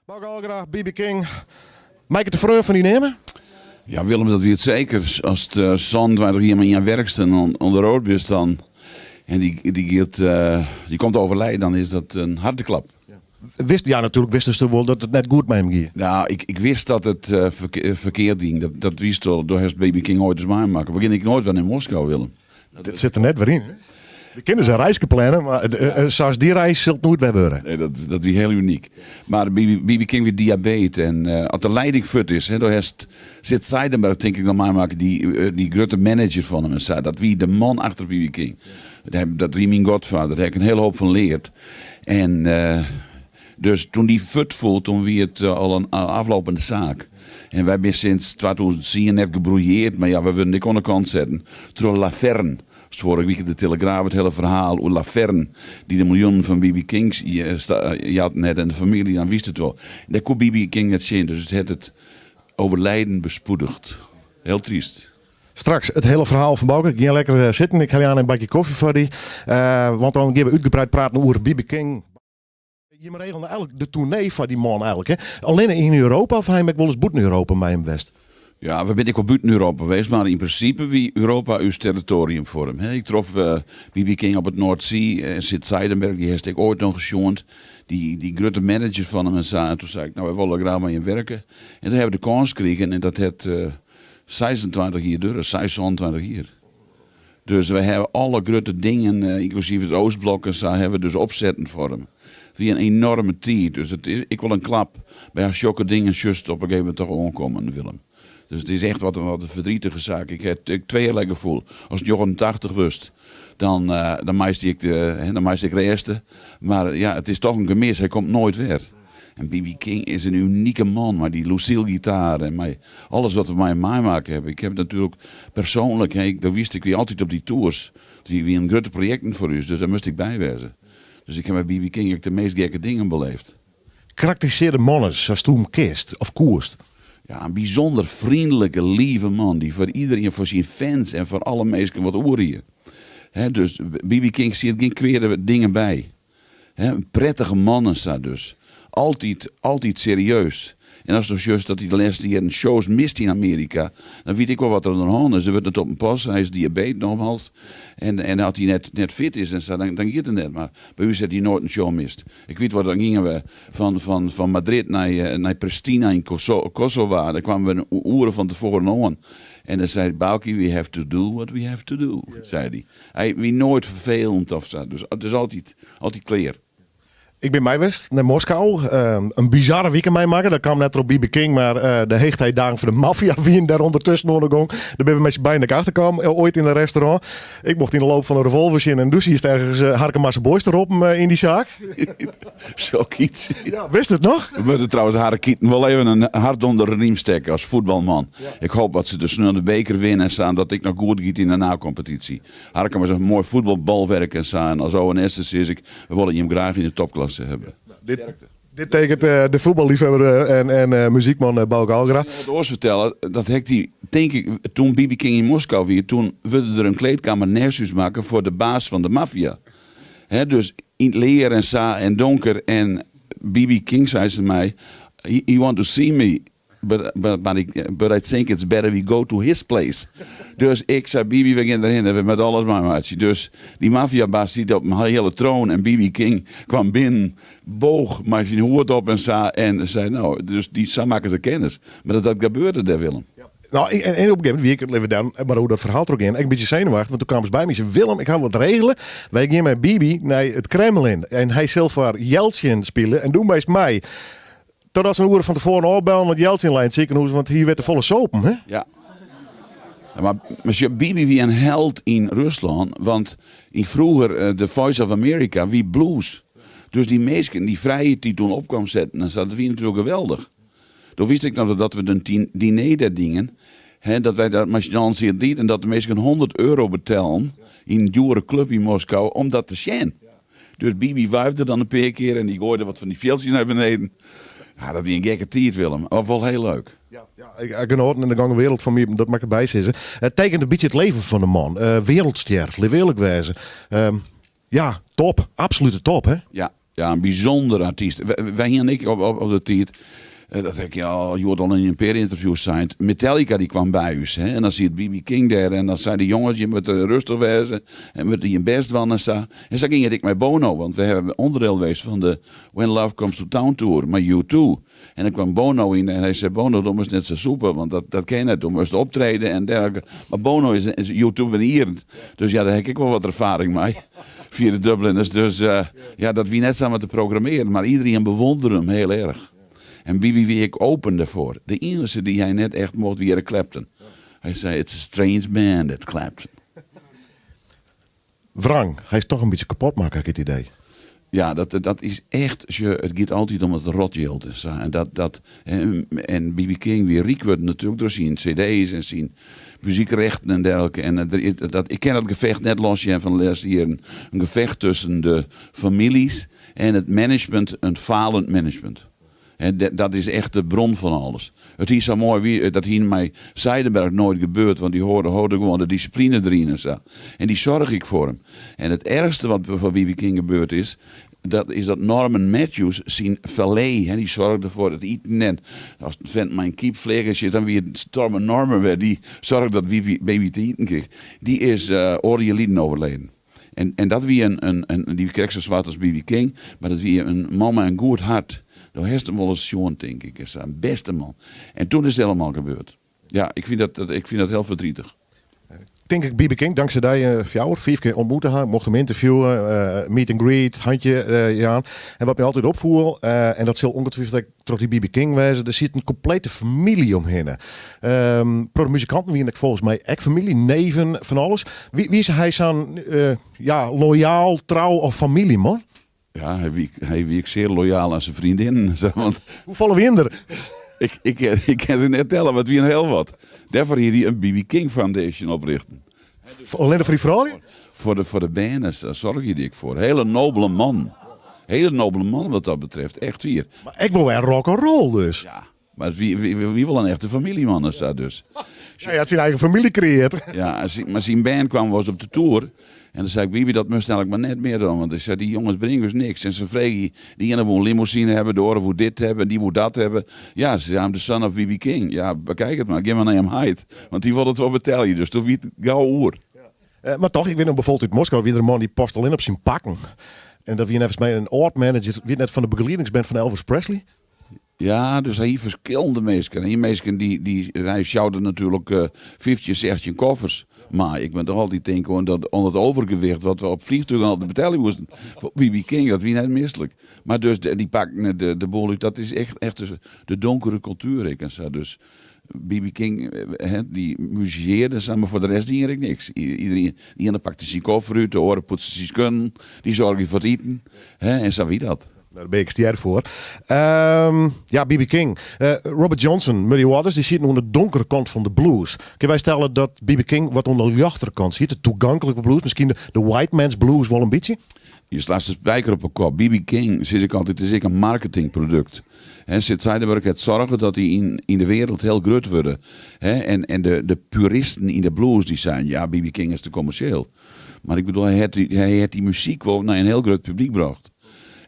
Bauke Algra, BB King. Mei ik it de freon fan dy neame? Ja, Willem, dat wie it seker. Ast 27 jier mei ien werkst en oan de road bist dan en dy giet, dy komt te overlijden, dan is dat in harde klap. Wist, ja natuerlik wistest wol dat it net goed mei him gie. Nou, ik wist dat it ferkeard gyng. Dat wist wol. Do hast BB King oait ris meimakke. We gean ek noait wer nei Moskou, Willem. Dit sit der net wer yn. We kinne ris in reiske planne, mar sa as dy reis sil it noait wer wurde. Nee, dat wie hiel unyk. Mar BB King wie diabeet en as de leiding fuort is, do hast Sid Seidenberg tink ik noch meimakke, dy grutte manager fan him en sa. Dat wie de man achter BB King. Dat wie myn godvader, dêr ha ik in hiele hoop fan leard. En dus toen dy fuort foel, toen wie it al in aflopende saak. En wy binne sinds 2010 net gebrouilleerd, mar ja, wy wurden ek oan de kant setten troch Laverne. Foarige wike de Telegraaf it hiele ferhaal oer Laverne, dy't de miljoenen fan BB King jatten hat en de famylje, dan wist it wol. Dêr koe BB King net tsjin, dus it hat it overlijden bespoedigd. Heel tryst. Straks it hiele ferhaal fan Bauke. Gean lekker sitten, ik helje oan in bakje kofje foar dy. Want dan gean we útgebreid praten oer BB King. Jimme regelen eigenlik de toernee foar dy man eigenlik, hè? Allinne yn Europa of ha jim ek wolris bûten Europa mei him west? Ja, we binne ek wol bûten Europa west, mar yn prinsipe wie Europa ús territoarium foar him. Ik trof BB King op it North Sea en Sid Seidenberg, dy hast ek oait noch sjoen, dy grutte manager fan him en sa. En toen sei ik, no, wy wolle graach mei jim werke. En toen ha we de kâns krigen en dat hat 26 jier duorre, 26 jier. Dus wy hawwe alle grutte dingen, ynklusyf it Oostblok en sa, hawwe we dus opsetten foar him. It wie in enorme tiid, dus it is ek wol in klap. By sokke dingen sjochst op in gegeven momint toch oankommen, Willem. Dus it is echt wat in verdrietige saak. Ik ha tweeërlei gefoel. Ast 89 wurdst, dan, dan meist ek, dan meist ek rêste. Mar ja, it is toch in gemis, hy komt noait wer. En BB King is in unike man mei dy Lucille gitaar en mei alles wat we mei him meimakke hawwe. Ik ha natuerlik persoanlik, hè, do wist ik wie altyd op dy tours. It wienen grutte projekten foar ús, dus dêr moast ik by wêze. Dus ik ha mei BB King ek de meast gekke dingen beleefd. Karakterisearje de man ris sa'tsto him kinst of koest. Ja, in bysûnder freonlike, leave man dy't foar iderien, foar syn fans en foar alle minsken wat oer hie. Hè, dus BB King siet gjin kweade dingen by. In prettige man en sa dus. Altyd, altyd serieus. En ast sjochst dat hy de lêste jierren shows mist yn Amearika, dan wit ik wol wat der oan de hân is. Der wurdt net op him past, hy is diabeet nogmaals. En, en as hy net, net fit is en sa, dan, dan giet it net. Mar by ús hat hy noait in show mist. Ik wit wol, dan gyngen we fan, fan, fan Madrid nei, nei Pristina yn Kosovo. Dêr kwamen we in oere fan tefoaren oan. En dan sei hy, Bauke, we have to do what we have to do, sei hy. Hy wie noait ferfelend of sa, dus it is altyd, altyd klear. Ik bin mei west nei Moskou. In bizarre wike meimakke. Dat kaam net troch BB King, mar de heechtijdagen fan de maffia wienen dêr ûndertusken oan de gong. Dêr binne we mei syn beiden ek achterkaam, oait yn in restaurant. Ik mocht yn de loop fan de revolver sjen en doe siest ergens Harkemase Boys te roppen yn dy saak. Sokyts. Ja, wist it noch? We moatte trouwens de Harrekieten wol even in hart ûnder de riem stekke as fuotbalman. Ik hoop dat se de sneon de beker winne en sa en dat it ek noch goed giet yn de nakompetysje. Harkema is in moai fuotbalbolwerk en sa en as ONS sis ik, we wolle jim graach yn de topklasse hawwe. Dit tekent de fuotballiefhebber en muzykman Bauke Algra. Ik wil wat oars fertelle, dat ha ik dy, tink ik, toen BB King yn Moskou wie, toen wurde der in kleedkamer nêst ús makke foar de baas fan de maffia. Hè, dus yn it lear en sa en donker en BB King sei tsjin my, he want to see me, but, but, but, ik, but I think it's better we go to his place. Dus ik sei, BB, we gean derhinne, we moatte alles meimeitsje. Dus dy maffiabaas siet op in hiele troon en BB King kwam binnen, boog mei syn hoed op en sa en sei, no, dus dy, sa makken se kennis. Mar dat gebeurde dêr, Willem. Nou, en op een gegeven moment wie ik, even dan, mar hoe dat ferhaal trochgean, ek in bytsje senuwachtich, want doe kaamst by my en sei, Willem, ik ha wat regele. Wy gean mei BB nei it Kremlin en hy sil foar Jeltsin spylje en doe meist mei. Totdat se in oere fan tefoaren ôfbellen, want Jeltsin lei yn it sikehûs, want hy wie te folle sopen. Hè? Ja. Ja, mar mar BB wie in held yn Ruslân, want yn froeger The Voice of America wie blues. Dus dy minsken, dy frijheid dy't toen op kwam setten en sa, dat wie natuerlik geweldich. Doe wist ik noch dat we in diner dêr dienen, hè, dat wy dêr mei syn allen sieten en dat de minsken 100 euro betellen yn in djoere klup yn Moskou om dat te sjen. Dus BB wuifde dan in pear kear en dy goaide wat fan dy fjiltsjes nei beneden. Ja, dat wie in gekke tiid, Willem, mar wol hiel leuk. Ja, ja, ik genoten en de gong de wereld fan my, dat moat ik derby sizze. It tekent in bytsje it leven fan de man. Wereldstjer, lit earlik wêze. Ja, top, absolute top, hè? Ja. Ja, in bysûnder artyst. Wy hiene ek op de tiid, dat ha ik al hjoed al yn in pear ynterviews sein, Metallica dy kwam by ús. Hè, en dan siet BB King dêr en dan sei de jonges, jim moatte rêstich wêze en moatte jim bêst dwaan en sa. En sa gyng it ek mei Bono, want we hawwe ûnderdiel west fan de When Love Comes to Town tour mei U2. En dan kwam Bono yn en hy sei, Bono, do moatst net sa sûpe, want dat kin net, do moatst optrede en dergelike. Mar Bono is U2 binne Ieren, dus ja, dêr ha ik ek wol wat erfaring mei, fia de Dubliners. Dus ja, dat wie net samar te programmearen, mar iderien bewondere him hiel erch. En BB wie ek open dêrfoar. De iennichste dy't hy net echt mocht wie Eric Clapton. Hy sei, it's a strange man, that Clapton. Wrang, hy is toch in bytsje kapot makke, ha ik it idee. Ja, dat is echt, sjoch, it giet altyd om it rotjild en sa. En dat, dat, en BB King wie ryk wurden natuerlik troch syn cd's en syn muzykrechten en dergelike. En dat, ik kin dat gefecht net los sjen fan de lêste jierren. In gefecht tusken de famyljes en it management, in falend management. En dat is echt de bron fan alles. It hie sa moai wie, dat hie mei Seidenberg noait gebeurd, want dy hâlde hâlde gewoan de dissipline deryn en sa. En dy soarge ek foar him. En it erchste wat foar BB King gebeurd is, dat is dat Norman Matthews syn valet, hè, dy soarge foar it iten en as in fint mei in kyp fleagen sjit, dan wie it Storme Norman wer dy soarge dat BB te iten krige. Dy is oardel jier liden overleden. En dat wie in, dy wie krekt sa swart as BB King, mar dat wie in man mei in goed hart. Do hast him wolris sjoen, tink ik. In bêste man. En toen is it helemaal gebeurd. Ja, ik fyn dat, ik fyn dat hiel verdrietig. Tink ik BB King, dankzij dy fjouwer, fiif kear ontmoete ha, mocht him ynterviewen, meet and greet, handje jaan. En wat my altyd opfoel, en dat sil ongetwijfeld ek troch dy BB King wêze, der siet in komplete famylje omhinne. Um, protte muzikanten wiene ek folgens my ek famylje, neven, fan alles. Wie, wie hy sa'n ja, loyaal, trou of famyljeman? Ja, hy wie ek sear loyaal oan syn freondinnen. Want Hoefolle wiene der? Ik kin se net telle, mar it wiene hiel wat. Dêrfoar hie hy in BB King Foundation oprjochte. Allinne foar dy froulju? Foar de bern, dêr soargje hy ek foar. Hele nobele man. Hele nobele man wat dat betreft, echt wier. Mar ek wol wer rock 'n roll dus. Ja, mar it wie wol in echte famyljeman sa dus. Ja, hy hat syn eigen famylje kreëard. Ja, mar syn bern kwam wolris op de toer en dan sei ik, Bibi, dat moatst eigenlik mar net mear dwaan, want ik sei, dy jonges bringe ús niks. En se freegje, de iene woe in limousine hawwe, de oare woe dit hawwe en dy woe dat hawwe. Ja, se sei, I'm the son of BB King. Ja, bekijk it mar, gean mar nei jim heit, want dy wol it wol betelje. Dus doe wie it gau oer. Mar toch, ik wit noch bijvoorbeeld út Moskou wie der in man dy paste allinne op syn pakken. En dat wie neffens my in âld manager, wie it net fan de begeliedingsband fan Elvis Presley? Ja, dus hy hie ferskillende minsken. Hy hie minsken dy, dy, hy sjoude natuerlik 15, 16 koffers. Mar ik moat noch altyd tinke oan dat, oan dat overgewicht wat we op vliegtuigen altyd betelje moasten. Foar BB King, dat wie net mislik. Mar dus, dy pakten de boel út, dat is echt, echt de donkere kultuer ek en sa. Dus BB King, hè, dy muzisearde sa, mar foar de rest die er ek niks. Iedereen, de iene pakte syn koffer út, de oare poetste syn skuon, dy soarge foar it iten, hè, en sa wie dat. Dêr bin ik stjer foar. Ja, BB King. Robert Johnson, Muddy Waters, dy sieten oan de donkere kant fan de blues. Kinne wy stelle dat BB King wat oan de ljochtere kant siet? De toeganklike blues, miskien de white man's blues wol in bytsje? Je slacht de spijker op 'e kop. BB King, sis ik altyd, is ek in marketingprodukt. Hè, Sid Sijdenberg hat soarge dat hy yn de wereld hiel grut wurde. Hè, en de puristen yn de blues dy seinen, ja, BB King is te kommersjeel. Mar ik bedoel, hy hat dy muzyk wol nei in hiel grut publyk brocht.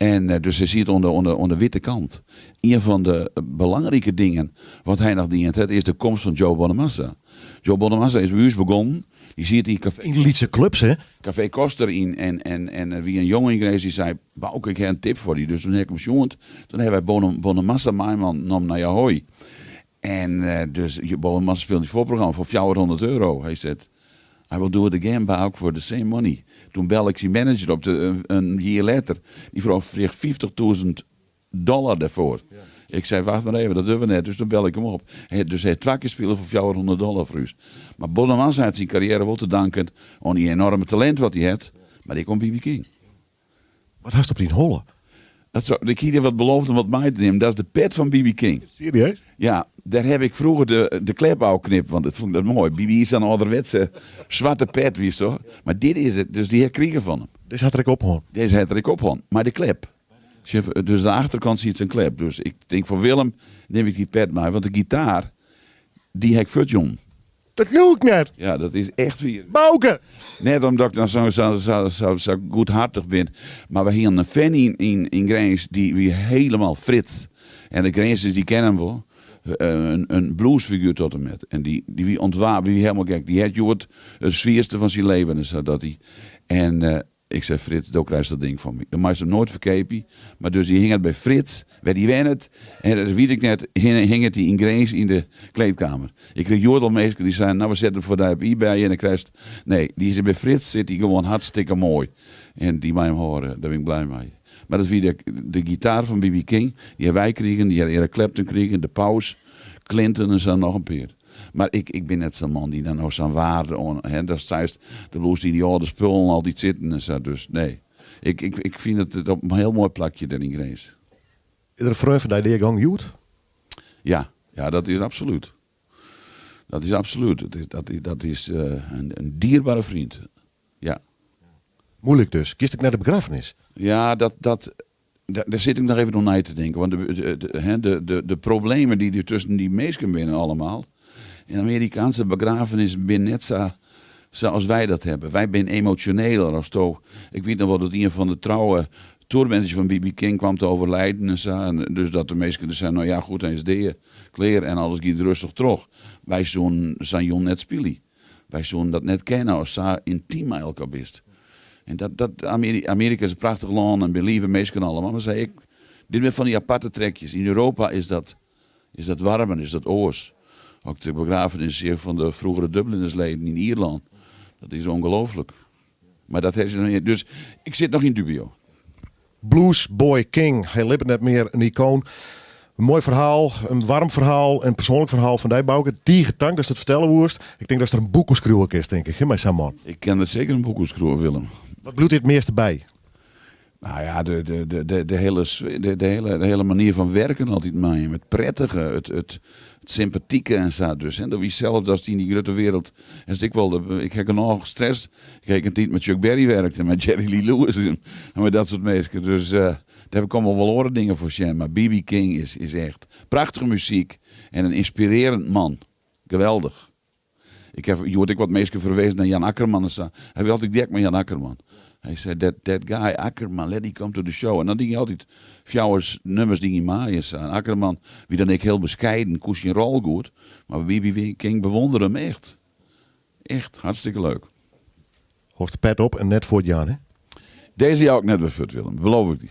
En dus hy siet oan de witte kant. Ien fan de belangrike dingen wat hy noch dien hat, is de komst fan Joe Bonamassa. Joe Bonamassa is by ús begonnen. Dy siet yn kafee. Yn lytse klups, hè? Kafee Koster yn en der wie in jonge yn Grins dy sei, Bauke, ik ha in tip foar dy. Dus toen ha ik him sjoend. Toen ha wy Bonamassa meinommen nei Ahoy. En dus Bonamassa spile yn it foarprogramma foar 400 euro. Hy sei, I will do it again, Bauke, for the same money. Toen belle ik syn manager op in jier letter. Dy frou freeg 50.000 dollar dêrfoar. Ik sei, wacht mar even, dat dogge we net. Dus toen belle ik him op. Dus hy hat twa kear spile foar 400 dollar foar ús. Mar Bonamassa hat syn karriêre wol te danken oan dy enorme talint wat hy hat, mar ek oan BB King. Wat hast op dyn holle? Dat zo, ik hie dy wat beloofd om wat mei te nimmen. Dat is de pet fan BB King. Serieus? Ja, dêr haw ik froeger de klep ôfknipt, want dat fûn ik dat moai. BB is sa'n âlderwetse swarte pet, witst toch? Mar dit is it, dus dy ha ik krigen fan him. Dizze hat er ek op hân? Dizze hat er ek op hân, mei de klep. Dus de achterkant siet in klep. Dus ik tink foar Willem nim ik dy pet mei, want de gitaar, dy ha ik fuortjûn. Dat leau ik net. Ja, dat is echt wier. Bauke! Net omdat ik dan zo, zo, zo, zo, zo goedhartig bin. Mar we hienen in fan yn Grins, dy wie helemaal Frits. En de Grinzers dy kenne him wol. In bluesfiguer tot en met. En dy, dy wie ontwapen, dy wie helemaal gek. Dy hat hjoed it swierste fan syn leven en sa dat hy. En ik sei, Frits, do krijst dat ding fan my. Do meist him noait ferkeapje. Mar dus dy hinget by Frits, wêr dy wennet. En dat wit ik net, hinget dy yn Grins yn de kleedkamer. Ik krige hjoed al minsken dy seinen, no we sette him foar dy op eBay en dan krijst. Nee, dy sit by Frits sit dy gewoan hartstikke moai. En dy mei him hâlde, dêr bin ik blij mei. Mar dat wie de, de gitaar fan BB King, dy ha wy krigen, dy ha Eric Clapton krigen, de Paus, Clinton en sa noch in pear. Mar ik, ik bin net sa'n man dy't dan no sa'n waarde oan, hè, datst seist, do bliuwst yn dy âlde spullen altyd sitten en sa, dus nee. Ik, ik, ik fyn it op in hiel moai plakje dêr yn Grins. Is der in freon fan dy deagong hjoed? Ja, ja, dat is absolút. Dat is absolút. Dat is, dat is, dat is in dierbare vriend. Ja. Moeilik dus. Giest ek nei de begraffenis? Ja, dat, dat, dêr sit ik noch even oer nei te tinken. Want de problemen dy't der tusken dy minsken binne allemaal. In Amerikaanse begrafenis binne net sa, sa as wy dat hawwe. Wy binne emosjoneler as do. Ik wit noch wol dat ien fan de trouwe tourmanagers fan BB King kwam te overlijden en sa. En dus dat de minsken der seinen, no ja goed, hy is dea, klear en alles giet rêstich troch. Wy soenen sa'n jûn net spylje. Wy soenen dat net kenne ast sa yntym mei elkoar bist. En dat, dat, Amearika is in prachtich lân en binne leave minsken alleman, mar sei ik, dit binne fan dy aparte trekjes. Yn Europa is dat, is dat warmer, is dat oars. Ook de begrafenis fan de froegere Dublinersleden yn Ierlân, dat is ongelooflik. Mar dat is, dus ik sit noch yn dubio. Blues Boy King, hy libbet net mear, in ikoon. In moai ferhaal, in waarm ferhaal, in persoanlik ferhaal fan dy Bauke. Tige tank datst it fertelle woest. Ik tink datst der in boek oer skriuwe kinst, tink ik, hè, mei sa'n man. Ik kin der seker in boek oer skriuwe, Willem. Wat bliuwt dy it measte by? Nou ja, de hele manier fan werken altyd mei him. It prettige, it sympatike en sa. Dus hè, dat wie sels datst yn dy grutte wereld, hast ek wol, ik ha genôch stress. Ik ha ek in tiid mei Chuck Berry werkt en mei Jerry Lee Lewis en mei dat soart minsken. Dus dêr komme wol oare dingen foar sjen. Mar BB King is echt prachtige muzyk en in ynspirearjend man. Geweldich. Ik ha hjoed ek wat minsken ferwezen nei Jan Akkerman en sa. Hy wie altyd gek mei Jan Akkerman. Hy sei, that, that guy Akkerman, let him come to the show. En dan die hy altyd fjouwer nummers die hy mei en sa. En Akkerman wie dan ek hiel beskeiden, koe syn rol goed. Mar BB King bewondere him echt. Echt, hartstikke leuk. Hâldst de pet op en net fuortjaan, hè? Dizze jou ik net wer fuort, Willem. Beloof ik dy.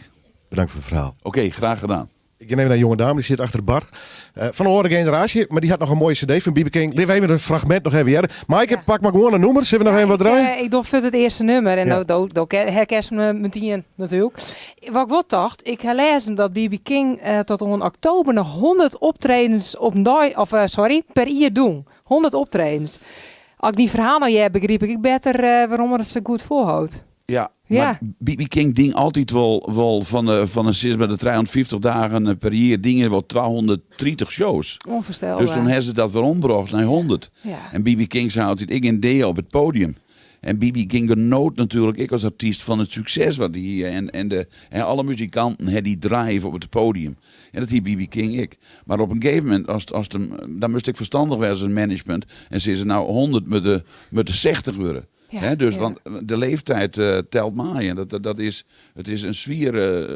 Bedankt foar it ferhaal. Oké, graach gedaan. Ik gean even nei in jonge dame, dy sit achter de bar. Fan de âlde generaasje, mar dy hat noch in moaie CD fan BB King. Lit even in fragmint noch even hearre. Maaike, Ja. pak mar gewoan in nûmer. Sille we noch even wat draaien? Ik doch fuort it earste nûmer en Ja. do herkenst me metien natuerlik. Wat ik wol tocht, ik ha lêzen dat BB King tot oan oktober noch 100 optredens op in dei, of sorry, per jier doen. 100 optredens. As ik dyn ferhaal no hear, begryp ik ek better wêrom er it sa goed folhâldt. Ja, Ja. mar BB King die altyd wol, wol fan de sis mar de 350 dagen per jier diene wol 230 shows. Onvoorstelbaar. Dus toen hebben ze dat werom brocht nei 100. Ja. En BB King sei altyd, ik gean dea op it podium. En BB King genoot natuerlik ek as artyst fan it sukses wat hy hie. En, de, en alle muzikanten ha dy drive op it podium. En dat hie BB King ek. Mar op in gegeven momint, as, as de, dan moast ek ferstannich wêze as management. En sizze nou 100 moat de 60 wurde. Ja, Hè, dus, ja. want de leeftijd telt mei. En dat is, it is in swier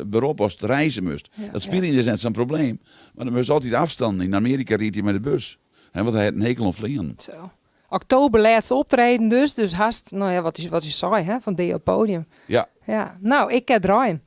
berop ast reize moatst. Dat spyljen is net sa'n probleem. Mar dan moatst altyd afstân. Yn Amearika ried hy mei de bus. Hè, want hy hat in hekel oan fleanen. Zo. Oktober lêste optreden dus. Dus hast, no ja, wat is, wat is sei, hè, fan dea op podium. Ja. Ja, no, ik kin draaien.